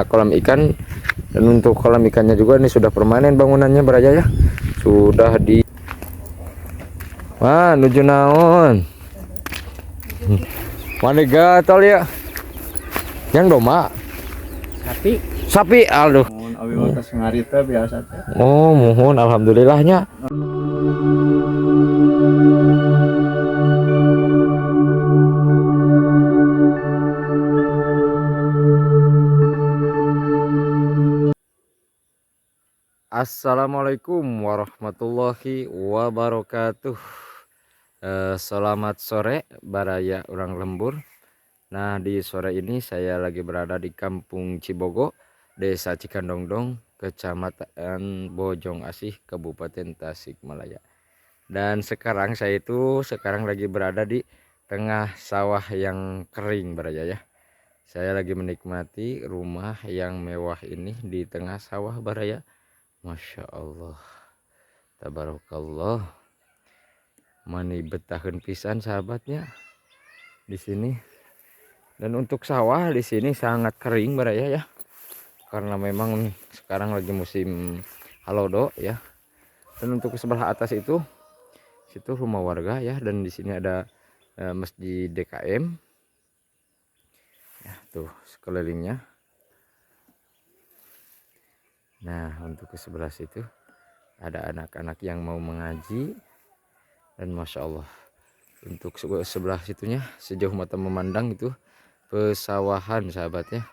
Kolam ikan, dan untuk kolam ikannya juga ini sudah permanen bangunannya baraya ya. Sudah di wah, nuju naon? Mana gatal ya? Yang doma. Sapi. Sapi, aduh. Mun abi mah tos ngarita biasa teh. Oh, mohon alhamdulillahnya. Assalamualaikum warahmatullahi wabarakatuh. Selamat sore baraya orang lembur. Nah, di sore ini saya lagi berada di Kampung Cibogo, Desa Cikandongdong, Kecamatan Bojong Asih, Kabupaten Tasikmalaya. Dan sekarang saya itu sekarang lagi berada di tengah sawah yang kering baraya ya. Saya lagi menikmati rumah yang mewah ini di tengah sawah baraya. Masya Allah, tabarakallah. Mani betaheun pisan sahabatnya di sini. Dan untuk sawah di sini sangat kering baraya ya, karena memang sekarang lagi musim halodo ya. Dan untuk ke sebelah atas itu, situ rumah warga ya. Dan di sini ada masjid DKM ya, tuh sekelilingnya. Nah, untuk ke sebelah situ ada anak-anak yang mau mengaji. Dan Masya Allah, untuk sebelah situnya sejauh mata memandang itu pesawahan sahabatnya.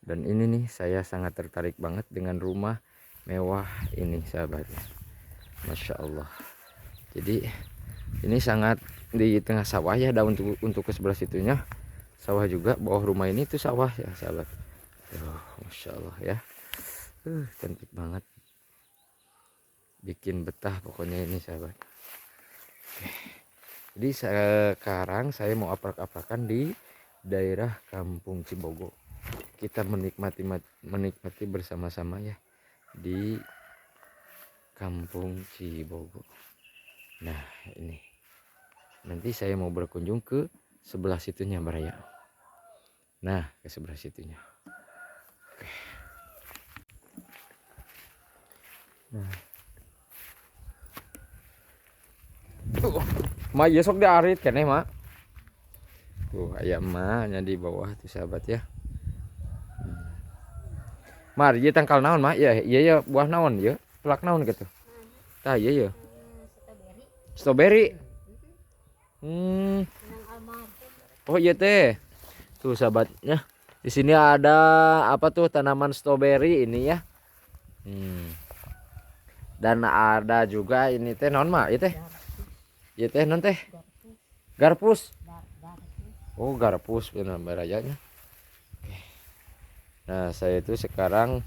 Dan ini nih saya sangat tertarik banget dengan rumah mewah ini sahabatnya. Masya Allah. Jadi ini sangat di tengah sawah ya. Dan untuk ke sebelah situnya sawah juga, bawah rumah ini tuh sawah ya sahabat. Tuh, Masya Allah ya. Cantik banget, bikin betah pokoknya ini sahabat. Oke. Jadi sekarang saya mau aprak-aprakan di daerah Kampung Cibogo. Kita menikmati bersama-sama ya di Kampung Cibogo. Nah, ini nanti saya mau berkunjung ke sebelah situnya baraya. Nah, ke sebelah situnya. Oke. Nah. Tuh, ma ieu sok diarit keneh mak. Tuh aya emaknya di bawah tuh sahabat ya. Mar, ieu tangkal naon mak? Ya, iya ya buah naon ieu? Pelak naon gitu. Tah iya ya. Strawberry. Oh iya teh. Tuh sahabatnya. Di sini ada apa tuh tanaman strawberry ini ya. Dan ada juga ini teh naon mak? Ieu teh. Ieu teh naon teh? Garpus. Oh, garpus benar barayanya. Oke. Nah, saya itu sekarang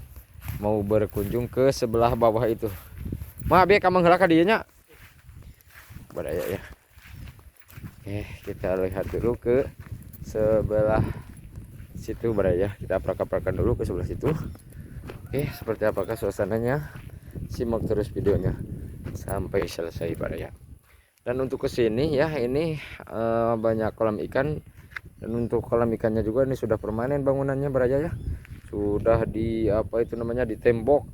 mau berkunjung ke sebelah bawah itu. Mak, bieu ka mangheula ka dieu nya. Baraya ya. Oke, kita lihat dulu ke sebelah situ baraya. Kita aprak-aprakan dulu ke sebelah situ. Oke, seperti apakah suasananya? Simak terus videonya sampai selesai baraya. Dan untuk kesini ya, ini banyak kolam ikan. Dan untuk kolam ikannya juga ini sudah permanen bangunannya baraya ya. Sudah di apa itu namanya, di tembok,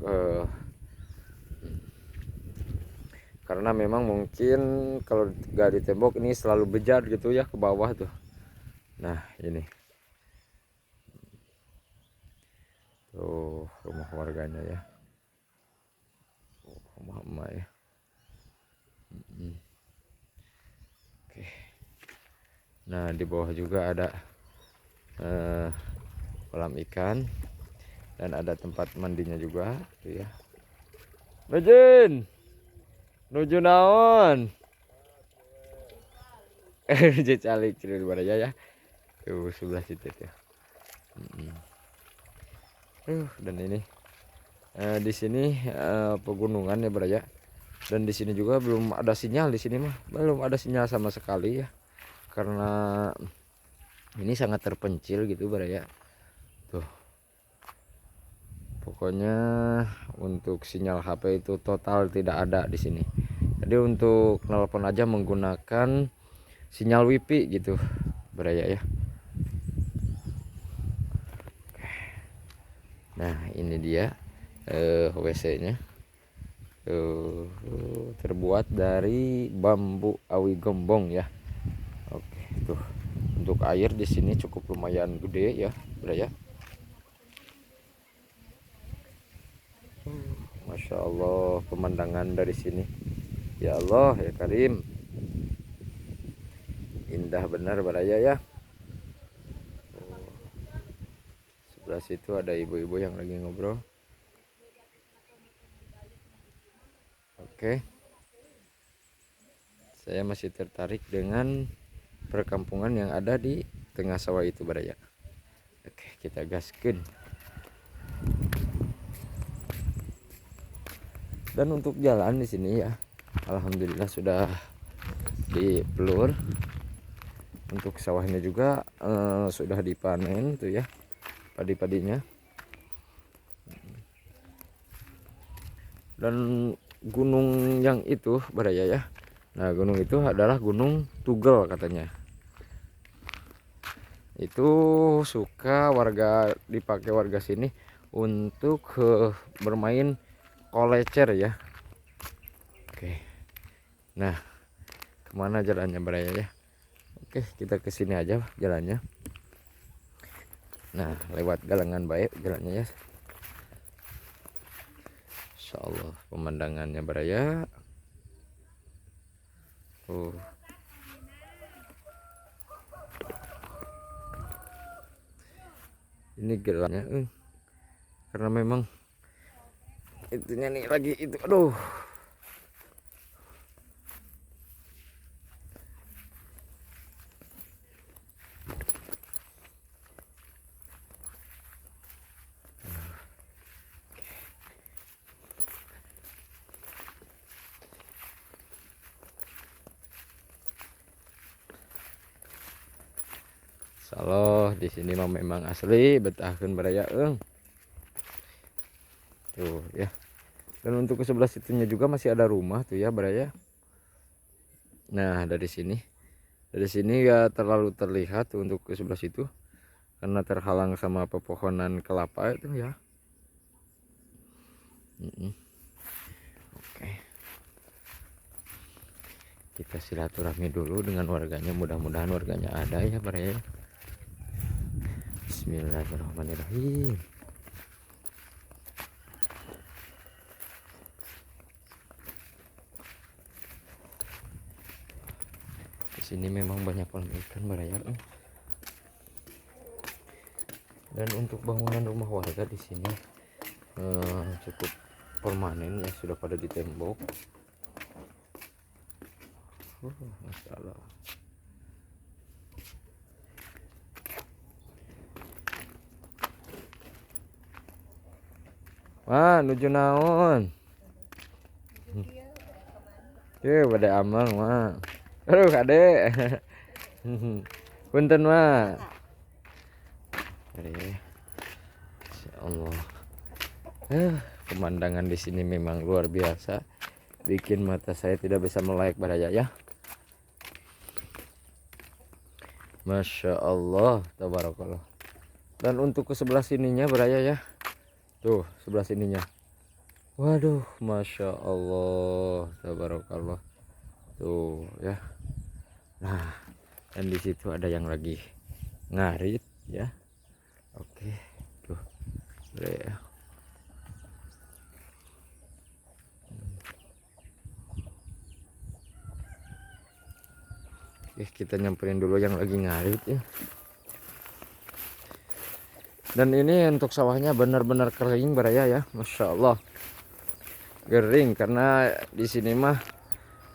karena memang mungkin kalau nggak di tembok ini selalu bejat gitu ya ke bawah tuh. Nah, ini tuh rumah warganya ya. Oh, rumah emak ya. Oke. Nah, di bawah juga ada kolam ikan dan ada tempat mandinya juga tuh ya. Nujun. Nuju naon? Nuju calik ciri baraya ya. Tuh sebelah situ tuh. Dan ini di sini pegunungan ya baraya. Dan di sini juga belum ada sinyal, di sini mah belum ada sinyal sama sekali ya. Karena ini sangat terpencil gitu baraya. Tuh. Pokoknya untuk sinyal HP itu total tidak ada di sini. Jadi untuk nelpon aja menggunakan sinyal wifi gitu baraya ya. Nah, ini dia WC-nya. Terbuat dari bambu awi gombong ya. Oke, tuh. Untuk air di sini cukup lumayan gede ya, Baraya. Masya Allah pemandangan dari sini. Ya Allah ya Karim. Indah benar Baraya ya. Oh. Sebelah situ ada ibu-ibu yang lagi ngobrol. Oke. Saya masih tertarik dengan perkampungan yang ada di tengah sawah itu Baraya. Oke, kita gaskeun. Dan untuk jalan di sini ya, alhamdulillah sudah dipelur. Untuk sawahnya juga sudah dipanen tuh ya, padi-padinya. Dan gunung yang itu Baraya ya. Nah, gunung itu adalah Gunung Tugel katanya. Itu suka warga dipakai warga sini untuk bermain kolecer ya. Oke. Nah, kemana jalannya Baraya ya? Oke, kita ke sini aja jalannya. Nah, lewat galengan baik jalannya ya. Insya Allah pemandangannya Baraya. Oh. Ini gelapnya, karena memang itunya nih lagi itu, aduh. Insyaallah di sini mah memang asli betahkeun Baraya eung. Tuh ya. Dan untuk ke sebelah situnya juga masih ada rumah tuh ya Baraya. Nah, dari sini. Dari sini ya terlalu terlihat untuk ke sebelah situ karena terhalang sama pepohonan kelapa itu ya. Oke. Kita silaturahmi dulu dengan warganya, mudah-mudahan warganya ada ya Baraya. Bismillahirrahmanirrahim. Di sini memang banyak kolam ikan Baraya. Dan untuk bangunan rumah warga di sini cukup permanen ya, sudah pada di tembok. Masya Allah. Wah, nuju naon? Ye, bade amang mah. Aduh, kade. Punten mah. Masya Allah. Pemandangan di sini memang luar biasa. Bikin mata saya tidak bisa melek Baraya ya. Masya Allah, tabarakallah. Dan untuk ke sebelah sininya Baraya ya. Tuh, sebelah sininya. Waduh, Masya Allah, tabarakallah. Tuh ya. Nah, dan di situ ada yang lagi ngarit ya. Oke, tuh. Baraya. Oke, kita nyamperin dulu yang lagi ngarit ya. Dan ini untuk sawahnya benar-benar kering Baraya ya, Masya Allah. Kering karena di sini mah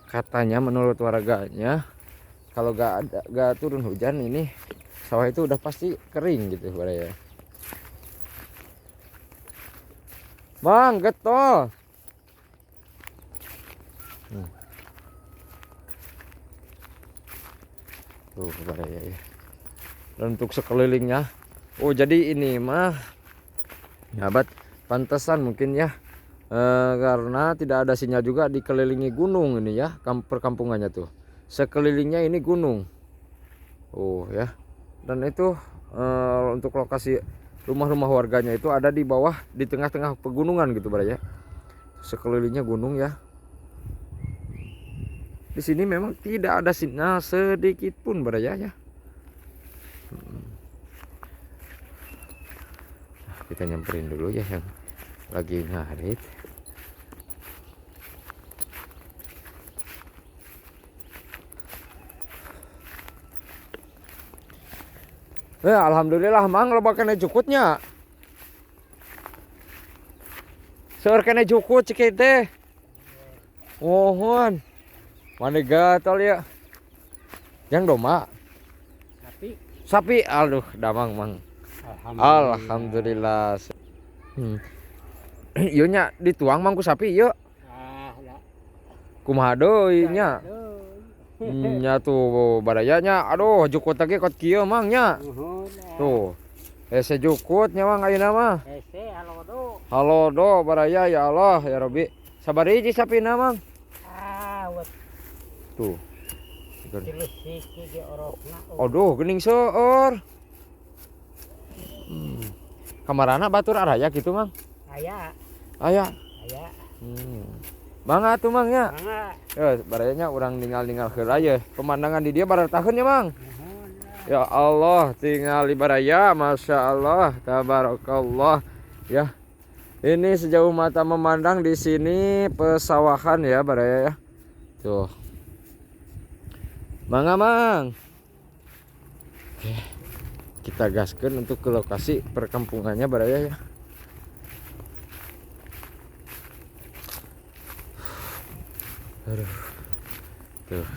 katanya menurut warganya kalau gak turun hujan ini sawah itu udah pasti kering gitu Baraya. Bang, getol. Tuh Baraya ya. Dan untuk sekelilingnya, oh jadi ini mah nyabat pantesan mungkin ya, karena tidak ada sinyal juga dikelilingi gunung ini ya, perkampungannya tuh. Sekelilingnya ini gunung. Oh ya. Dan itu untuk lokasi Rumah-rumah warganya itu ada di bawah, di tengah-tengah pegunungan gitu baraya. Sekelilingnya gunung ya. Di sini memang tidak ada sinyal sedikit pun baraya ya. Nah, kita nyamperin dulu ya yang lagi ngarit. Alhamdulillah mang loba kene jukutnya. Seueur kene jukut cik teh. Mohon. Mana gatal ya. Yang doma. Sapi. Sapi, aduh damang mang. Alhamdulillah. Ieu nya dituang mang ku sapi ieu. Ah, Kumaha deui nya? Nya tuh barayanya, aduh jukut lagi kot kieu mang nya. Tuh. Hese jukut nya mang ayeuna mah. Hese halodo. Halodo baraya ya Allah ya Rabbi. Sabari hiji sapina mang. Ah, tuh. Aduh geuning seueur. Kamarana batur araya gitu mang? Aya. Aya. Aya. Mangga tuh mang ya. Mangga. Ya, barayanya urang ninggal-ninggal heula ye. Pemandangan di dia barataheun ya mang. Ya Allah, tinggal di baraya, masya Allah, tabarakallah. Ya, ini sejauh mata memandang di sini pesawahan ya baraya ya. Tuh. Mangga mang. Oke, kita gaskan untuk ke lokasi perkampungannya baraya ya. Aduh. Tuh.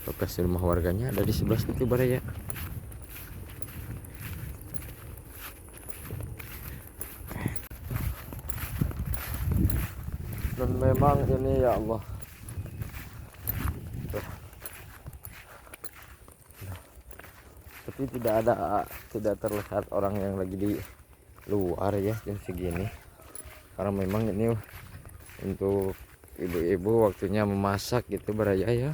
Lokasi rumah warganya ada di sebelah situ baraya. Dan memang ini ya Allah. Tuh. Tapi tidak terlihat orang yang lagi di luar ya jam segini. Karena memang ini untuk ibu-ibu waktunya memasak gitu baraya ya.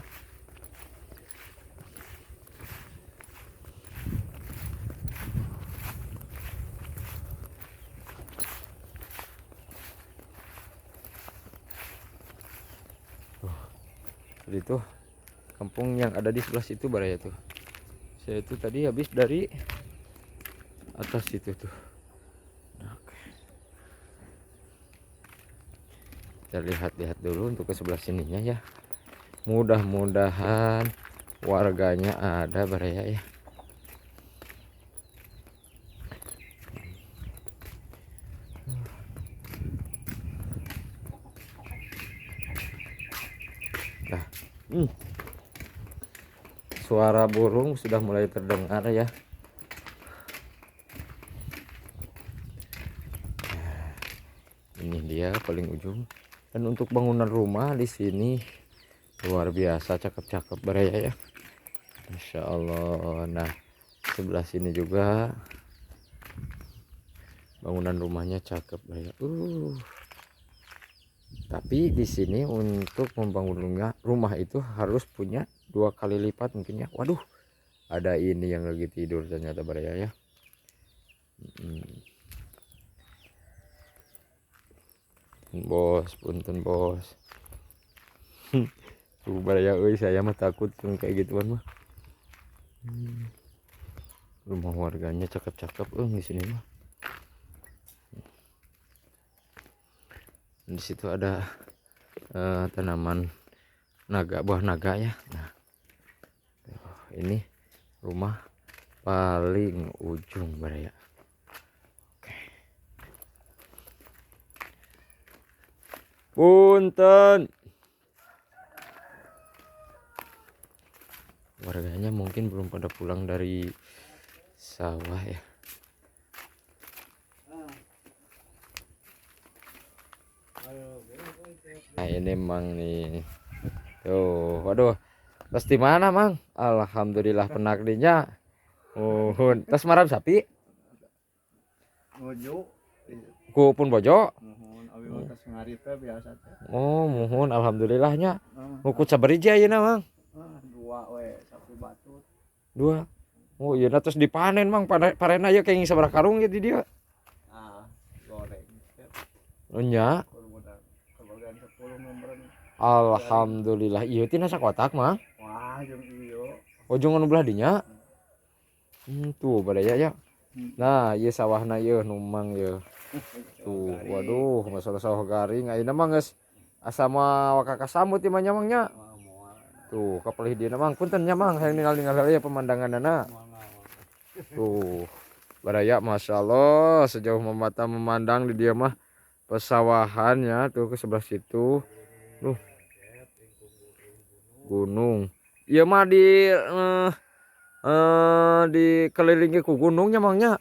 Jadi tuh kampung yang ada di sebelah situ baraya tuh. Saya itu tadi habis dari atas situ tuh. Nah, oke. Kita lihat-lihat dulu untuk ke sebelah sininya ya. Mudah-mudahan warganya ada baraya ya. Nah, Suara burung sudah mulai terdengar ya. Nah, ini dia paling ujung. Dan untuk bangunan rumah di sini luar biasa cakep-cakep baraya ya. Masya Allah. Nah, sebelah sini juga bangunan rumahnya cakep baraya. Tapi di sini untuk membangun rumah itu harus punya 2 kali lipat mungkin ya. Waduh, ada ini yang lagi tidur ternyata baraya ya. Bos, punten bos. Tuh baraya euy, saya mah takut kayak gituan mah. Rumah warganya cakep-cakep di sini mah. Di situ ada tanaman naga, buah naga ya. Nah, ini rumah paling ujung baraya. Oke. Punten. Warganya mungkin belum pada pulang dari sawah ya. Nah, ini mang nih. Tuh, waduh. Tas di mana, Mang? Alhamdulillah penakdinya. Muhun. Tas marab sapi? Bojo. Ku pun bojo? Muhun, abi mah tas ngarit teh biasa teh. Oh, muhun alhamdulillahnya. Ngukut sabariji ayeuna, Mang? Dua we, sapi batur. Dua. Oh iya, nah terus dipanen, Mang, parena ieu kenging sabaraha karung ya di dieu? Ah, goreng. Oh nya. Kurang kebagian 10 nomor. Alhamdulillah. Ieu tina sakotak, Mang. Wah, jeung ieu. Oh, jeung anu belah dinya. Tuh baraya ya. Nah, ieu sawahna ieu nu Mang ieu. Tuh, waduh, masalah sawah garing ayeuna mah geus asa mah waka kasamut ieu mah nya, Mang, nya. Moal moal. Tuh, kapalih dieuna, Mang. Punten nya, Mang, hayang ningali-ningali ya pemandanganna. Moal ngawang. Tuh, baraya, Masya Allah, sejauh mata memandang di dia mah pesawahan ya, tuh ke sebelah situ. Tuh. Gunung. Ieu mah di dikelilingi ku gunungnya, Mang, nya.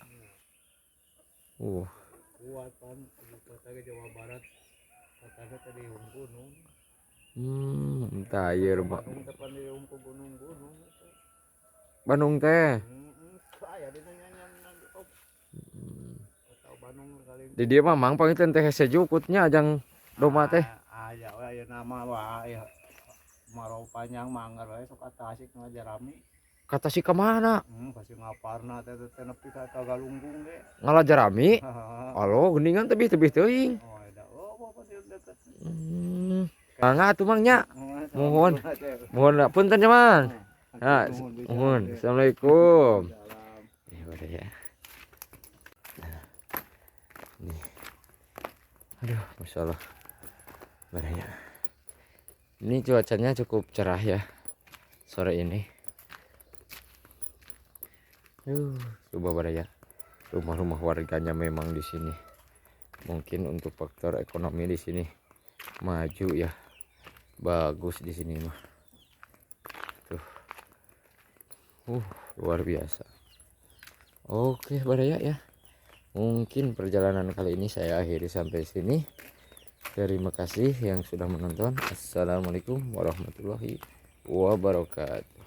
Kuat pan ibu kota ke Jawa Barat katanya tadi gunung. Entah ieu rumah. Bandung teh pan di gunung-gunung. Bandung teh. Aya dina nyanyian oh. Atau Bandung kali. Di dieu mah, Mang, panginten teh sejuk nya ajang domba teh. Ah, aya we aya nama wah ya. Kemarau panjang manggar we sok Tasik ngajarami. Kata si kemana? Pasti ngaparna teh teh nepi ka Galunggung ge. Ngala jarami? Alo, geuningan tebih-tebih teuing. Oh, ada. Oh, apa di deket. Mangga atuh, Mang, nya. Mohon. Mohon punten ya, Mang. Nah, mohon. Assalamualaikum. Ya udah ya. Nah, nih. Aduh, masya Allah. Baraya. Ini cuacanya cukup cerah ya sore ini. Coba baraya. Rumah-rumah warganya memang di sini. Mungkin untuk faktor ekonomi di sini maju ya. Bagus di sini mah. Tuh. Luar biasa. Oke, baraya ya. Mungkin perjalanan kali ini saya akhiri sampai sini. Terima kasih yang sudah menonton. Assalamualaikum warahmatullahi wabarakatuh.